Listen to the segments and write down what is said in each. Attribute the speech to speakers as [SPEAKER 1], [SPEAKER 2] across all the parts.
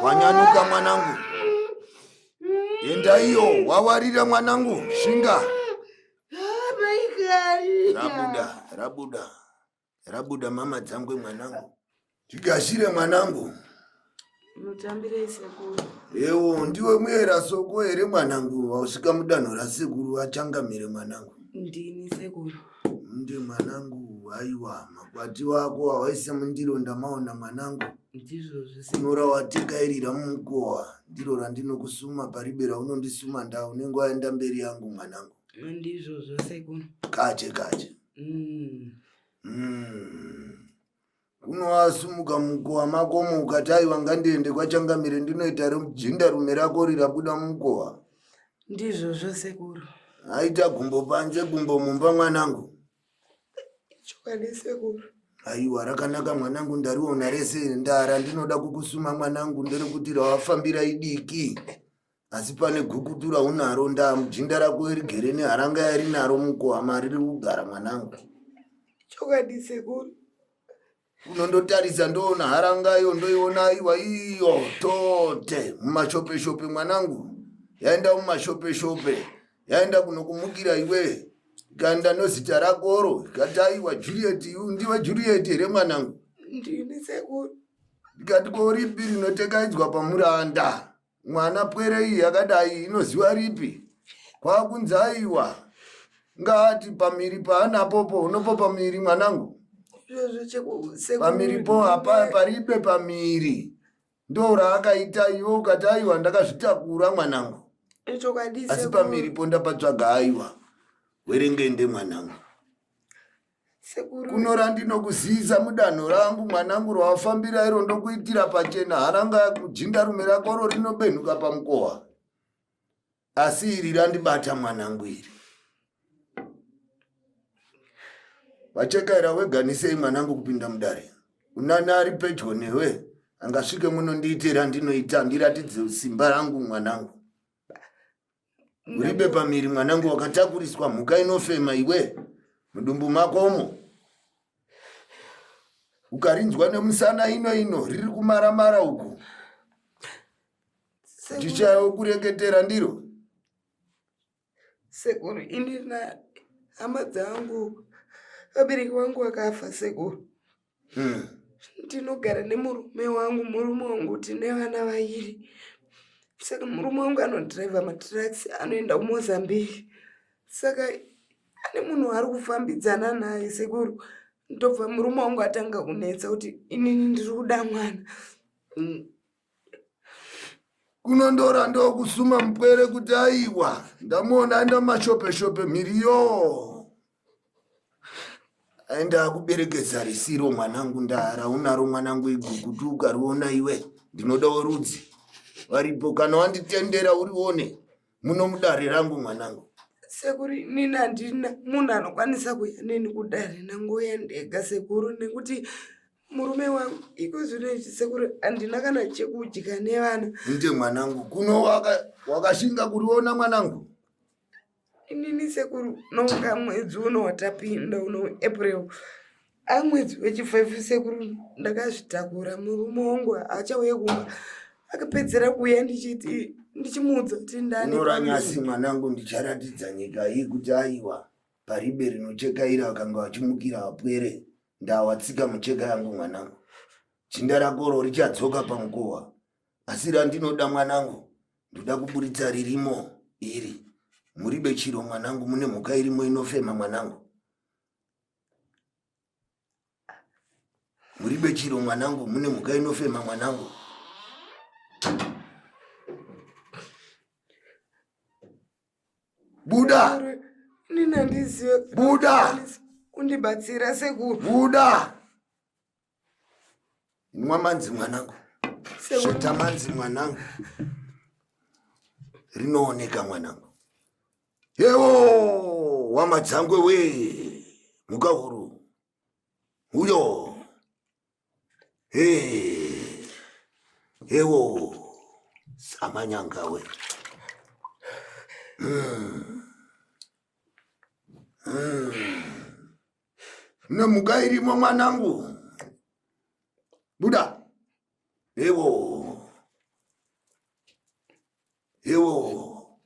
[SPEAKER 1] Wanyanuka mwanangu. Enda iyo wawarira mwanangu shinga. Rabuda, rabuda. Rabuda mama dzangwe mwanangu. Tigashire mwanangu.
[SPEAKER 2] Mutambirei sekuru.
[SPEAKER 1] Ewo ndiwe muera soko here mwanangu wausvika mudanho rasekuru achangamire mwanangu.
[SPEAKER 2] Ndini sekuru.
[SPEAKER 1] Ndi mwanangu aiwa makwati wako awaisa mundiro ndamaona mwanangu.
[SPEAKER 2] Ndizvozvo
[SPEAKER 1] sekuru. Kuno rawatikairira mumukowa ndiro randinokusuma paribe raunondisuma nda unenge waenda mberi yangu mwanangu.
[SPEAKER 2] Ndizvozvo sekuru.
[SPEAKER 1] Kache kache. Kunowasumuka mukowa makomo ukati aiwa ngandiende kwachangamire ndinoita jinda rume rako rirabuda mukowa.
[SPEAKER 2] Ndizvozvo sekuru.
[SPEAKER 1] Aita gumbo panze gumbo mumba mwanangu.
[SPEAKER 2] Chokwadi sekuru.
[SPEAKER 1] Aiwa rakanaka mwanangu ndariona rese ndara ndinoda kukusuma mwanangu nderekuti rawafambira idiki. Asi pane gukutu raunaro ndaa mujinda rako rigere neharanga yarinaro mukowa mariri kugara mwanangu.
[SPEAKER 2] Chokwadi sekuru.
[SPEAKER 1] Unondotarisa ndoona haranga iyo ndoiona aiwa iyo tote mumashopeshope mwanangu yaenda mumashopeshope yaenda kunokumukira iwe ikaenda nozita rakoro ikati aiwa Juliet ndiwe Juliet here mwanangu?
[SPEAKER 2] Ndini sekuru.
[SPEAKER 1] Ndikati ko ripi rinotekaidzwa pamuranda mwana pwere iyi yakadai inoziva ripi kwakunzi aiwa ngaati pamiri paanapopo unopo pamiri mwanangu pamiripo hapa paribe pamiri ndo raakaita iwe ukati aiwa ndakazvitakura mwanangu asi pamiripo ndapatsvaga aiwa werengende mwanangu kuno randinokuzivisa mudanho rangu mwanangu rawafambira iro ndokuitira pachena haranga jinda rume rakoro rinobenhuka pamukowa asi iri randibata mwanangu iri vachekaira weganisei mwanangu kupinda mudare unani ari pedyo newe angasvike muno ndiite randinoita ndiratidze simba rangu mwanangu Uribe pamiri mwanangu wakatakuriswa mhuka inofema iwe mudumbu makomo ukarinzwa nemusana ino ino riri kumaramara uku tichayo kureketera ndiro
[SPEAKER 2] sekuru ini na hama dzangu vabereki vangu vakafa sekuru Ndinogara nemurume wangu, murume wangu tine vana vairi. Saka murume wangu anodhiraivha matiraki anoenda kuMozambique. Saka ane munhu waari kufambidzana naye sekuru. Ndobva murume wangu atanga kunetsa kuti inini ndiri kuda mwana.
[SPEAKER 1] Kunondora ndokusuma mupwere kuti aiwa ndamuona aenda mashopeshope mhiriyo aenda akuberekedza risiro mwanangu ndara unaro mwanangu igukutu ukariona iwe ndinodawo rudzi varipo kana wanditendera urione muno mudare rangu mwanangu
[SPEAKER 2] Sekuru inini handina munhu anokwanisa kuuya neni kudare ndangoya ndega sekuru nekuti murume wangu iko zvino izvi sekuru handina kana chekudya nevana.
[SPEAKER 1] Nje mwanangu kuno wakashinga kuriona mwanangu.
[SPEAKER 2] Inini sekuru nonga mwedzi uno watapinda uno April amwedzi wechi5 sekuru ndakazvitakura murume wangu haachauye kumba akapedzera kuuya ndichiti ndichimuudza kuti ndane
[SPEAKER 1] Unoranyasi mwanangu ndicharatidza nyika iyi kuti aiwa paribe rinochekaira vakanga vachimukira vapwere ndawatsika mucheka yangu mwanangu jinda rakoro richadzoka pamukowa asi randinoda mwanangu ndoda kuburitsa ririmo iri muribe chiro mwanangu mune mhuka irimo inofema mwanangu muribe chiro mwanangu mune mhuka inofema mwanangu buda
[SPEAKER 2] Nini handizive
[SPEAKER 1] buda
[SPEAKER 2] kundibatsira sekuru
[SPEAKER 1] buda Nwa manzi mwanangu. Sveta manzi mwanangu. Rinooneka mwanangu. Yewo wamadzangwe we mhuka huru. Uyo. Hey. Ewo samanyanga we. Nemhuka irimo mwanangu. Buda. Ewo. Yewo.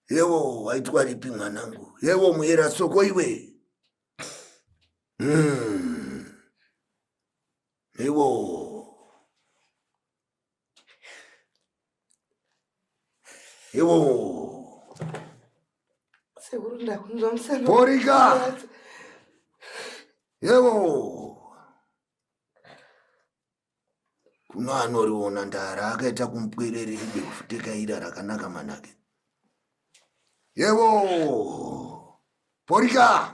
[SPEAKER 1] Yewo waitwa ripi mwanangu? Yewo muera soko iwe. Yewo. Yewo.
[SPEAKER 2] Sekuru ndakunzwa musana.
[SPEAKER 1] Porika. Yewo. Kuno anoriona ndara akaita kumupwerere ribe kufutekaira rakanaka manake. Yewo. Porika.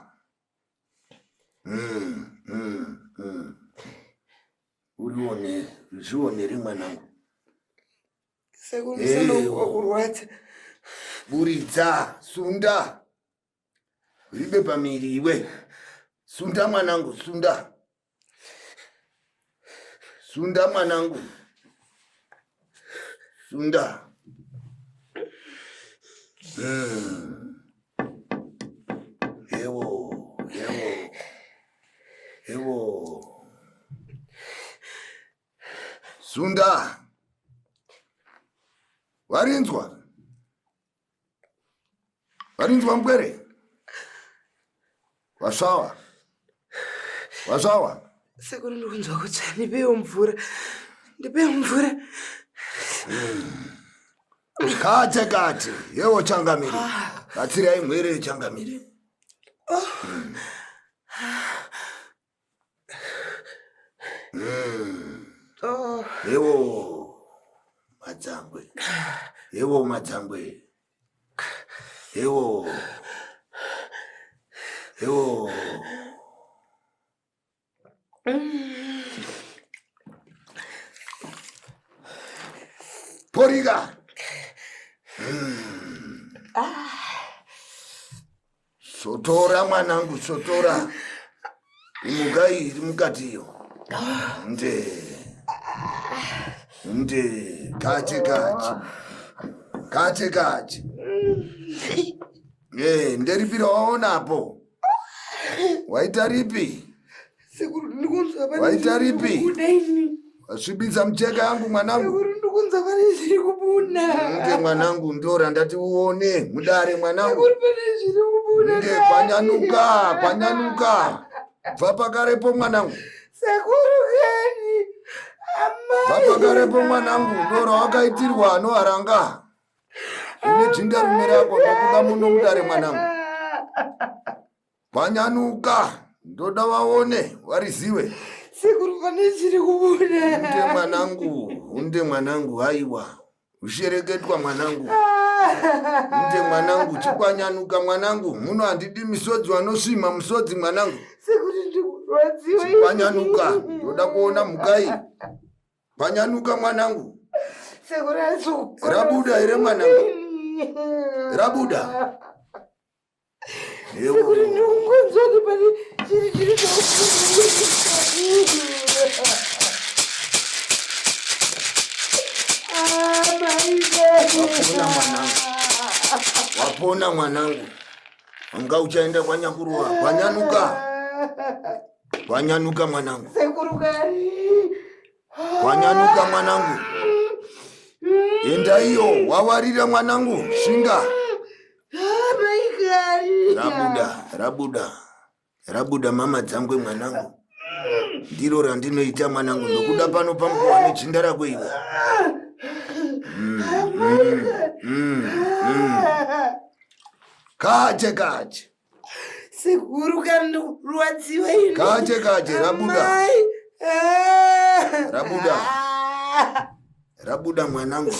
[SPEAKER 1] Urione, zvionere mwanangu.
[SPEAKER 2] Sekuru musana wakurwadza.
[SPEAKER 1] Buritsa, sunda. Ribe pamiri iwe. Sunda mwanangu, sunda. Sunda mwanangu. Sunda. Ewo, ewo. Ewo. Sunda. Warinzwa? Warinzwa mkwere? Wasvawa? Wasvawa?
[SPEAKER 2] Sekuru ndikunzwa kutsva, ndipewo mvura. Ndipewo mvura.
[SPEAKER 1] Kate kate, yewo changamire. Batsirai mwere changamire.
[SPEAKER 2] Oh.
[SPEAKER 1] Yewo madzangwe. Yewo madzangwe. Yewo. Yewo. Porika. Sotora mwanangu, sotora. Imuka iri mukati iyo. Nde. Nde. Kache kache. Kache kache. Nderipi rawaonapo? Waita ripi?
[SPEAKER 2] Sekuru, ndikunzwa pane
[SPEAKER 1] Waita
[SPEAKER 2] zviri
[SPEAKER 1] ripi?
[SPEAKER 2] kubuda ini.
[SPEAKER 1] Wasvibisa mucheka yangu mwanangu.
[SPEAKER 2] Sekuru, ndikunzwa pane zviri kubuda.
[SPEAKER 1] Nde mwanangu, ndora ndati uone mudare mwanangu.
[SPEAKER 2] Sekuru, pane zviri kubuda.
[SPEAKER 1] Nde kwanyanuka, kwanyanuka. Bva pakarepo mwanangu.
[SPEAKER 2] Sekuru kani. Amai.
[SPEAKER 1] Bva pakarepo mwanangu, ndora wakaitirwa anoharanga. Une jinda rume rako ndokuda muno mudare mwanangu. Kwanyanuka, ndoda vaone, variziwe.
[SPEAKER 2] Sekuru, pane zviri kubuda.
[SPEAKER 1] Unde mwanangu, unde mwanangu, haiwa. Ushereketwa mwanangu. Unde mwanangu, chikwanyanuka mwanangu. Muno handidi misodzi vanosvima musodzi mwanangu.
[SPEAKER 2] Sekuru, ndikurwadziwa.
[SPEAKER 1] Chikwanyanuka, ndoda kuona mhuka iyi. Kwanyanuka mwanangu.
[SPEAKER 2] Sekuru, asi
[SPEAKER 1] Rabuda here mwanangu? Rabuda.
[SPEAKER 2] Sekuru, ndikungonzwa kuti pane chiri chiri
[SPEAKER 1] Wapona mwanangu. Wapona mwanangu. Wanga uchaenda kwanyakuruwa. Kwanyanuka. Kwanyanuka mwanangu.
[SPEAKER 2] Sekuru kani.
[SPEAKER 1] Kwanyanuka mwanangu. Enda iyo, wawarira mwanangu. Shinga. Rabuda, rabuda. Rabuda mama dzangwe mwanangu. Ndiro randinoita mwanangu, ndokuda pano pamukowa nechinda rako iwe. Kache kache.
[SPEAKER 2] Sekuru kani ndikurwadziwa ini.
[SPEAKER 1] Kache kache, rabuda.
[SPEAKER 2] Amai.
[SPEAKER 1] Rabuda. Rabuda mwanangu.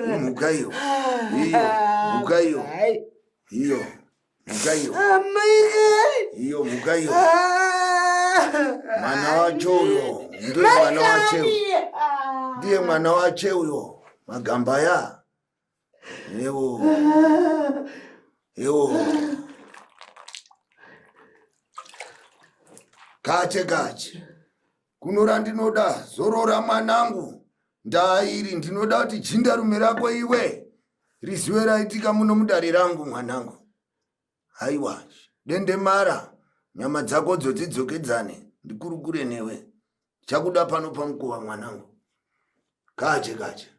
[SPEAKER 1] Mhuka iyo. Iyo, mhuka iyo. Iyo, mhuka iyo.
[SPEAKER 2] Amai kani.
[SPEAKER 1] Iyo, mhuka iyo. Mwana wacho uyo, ndiye mwana wache. Ndiye mwana wache uyo. Magamba ya. Ewo. Ewo. Kache kache. Kuno randinoda zorora mwanangu. Ndairi ndinoda kuti jinda rume rako iwe riziwe raitika muno mudare rangu mwanangu. Haiwa, dendemara nyama dzako dzodzidzokedzane ndikurukure newe. Chakuda pano pamukova mwanangu. Kache kache.